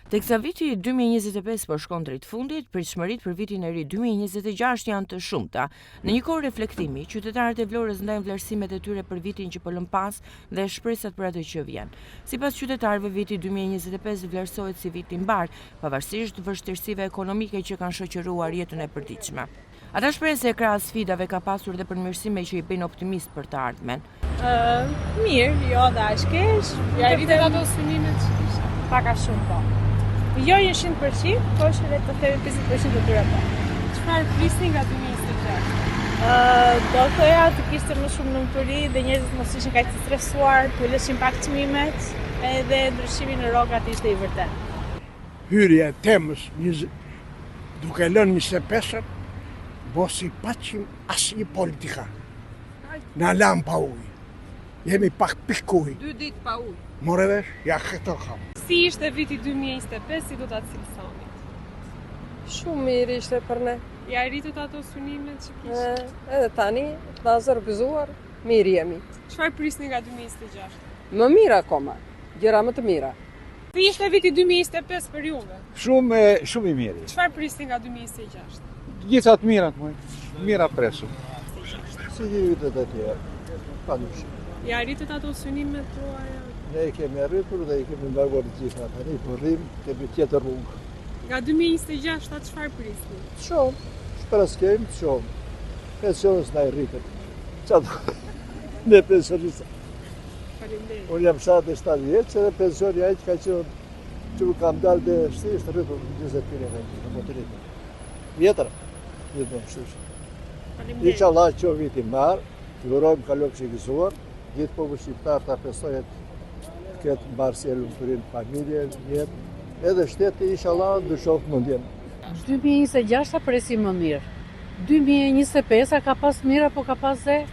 Teksa viti 2025 po shkon drejt fundit, pritshmëritë për vitin e ri 2026 janë të shumta. Në një kohë reflektimi, qytetarët e Vlorës ndajnë vlerësimet e tyre për vitin që po lëmë pas dhe shpresat për atë që vjen. Sipas qytetarëve, viti 2025 vlerësohet si vit i mbarë, pavarësisht vështirësive ekonomike që kanë shoqëruar jetën e përditshme. Ata shprehen se krahas sfidave ka pasur dhe përmirësime që i bëjnë optimist për të ardhmen. Mirë, jo dhe aq keq. Ja arritët ato synimet që kishit? Pak a shumë po. Jo 100%, po që le të themi 50% të tyre po. Çfarë prisni nga 2026? Ë, do thoja të kishte më shumë lumturi dhe njerëzit mos ishin kaq të stresuar, të uleshin pak çmimet, edhe ndryshimi në rrogat ishte i vërtetë. Hyrja e temës një, duke lënë 25-ën, mos i paçim asnjë politika. Na lanë pa ujë. Jemi pa pikë ujë. Dy ditë pa ujë. More vesh, ja këto kam. Si ishte viti 2025, si do ta cilësonit? Shumë mirë ishte për ne. Ja arritët ato synimet që kishit? Edhe tani, na gëzuar, mirë jemi. Çfarë prisni nga 2026? Më mirë akoma, gjëra më të mira. Si ishte viti 2025 për juve? Shumë shumë i mirë. Çfarë prisni nga 2026? Të gjitha të mirat, moj. Mira presim. Si një vitet e tjera, pa ndryshim. Ja arritët ato synimet tuaja? Ne i kemi arritur dhe i kemi mbaruar të gjitha. Tani po rrim, kemi tjetër rrugë. Nga 2026 ta çfarë prisni? Shumë, shpresë kemi shumë. Pensionet s'na i rritën. Qa do? Ne pensionista. Faleminderit. Unë jam 77 vjeç edhe pensioni ai që ka qenë që më kam dalë dhe shti është rritur 20 lekë, në po të rritur. Vjetër, gjithmonë kështu që. Faleminderit. Inshallah që viti mbarë, të urojmë kalofshi i gëzuar, gjithë populli shqiptar ta festojë të ketë mbarësi e lumturi në familje, në jetë, edhe shteti inshallah ndryshoftë mendjen. 2026 presim më mirë. 2025 ka pas mira, po ka pas dhe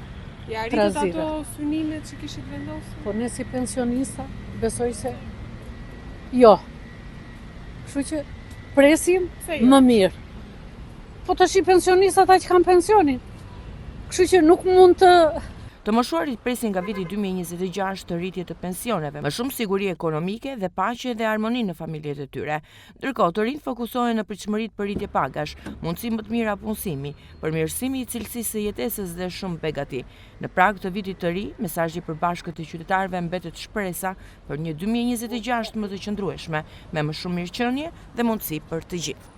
Ja arritët Trazira. ato synimet që kishit vendosur? Po ne si pensionista, besoj se jo. Kështu që presim Pse jo? më mirë. Po të shi pensionista ata që kanë pensionin. Kështu që nuk mund të Të moshuarit presin nga viti 2026 të rritje të pensioneve, më shumë siguri ekonomike dhe paqe dhe harmoni në familjet e tyre. Ndërkohë, të rinjt fokusohen në pritshmëritë për rritje pagash, mundësi më të mira punësimi, përmirësimi i cilësisë së jetesës dhe shumë begati. Në prag të vitit të ri, mesazhi i përbashkët i qytetarëve mbetet shpresa për një 2026 më të qëndrueshme, me më shumë mirëqenie dhe mundësi për të gjithë.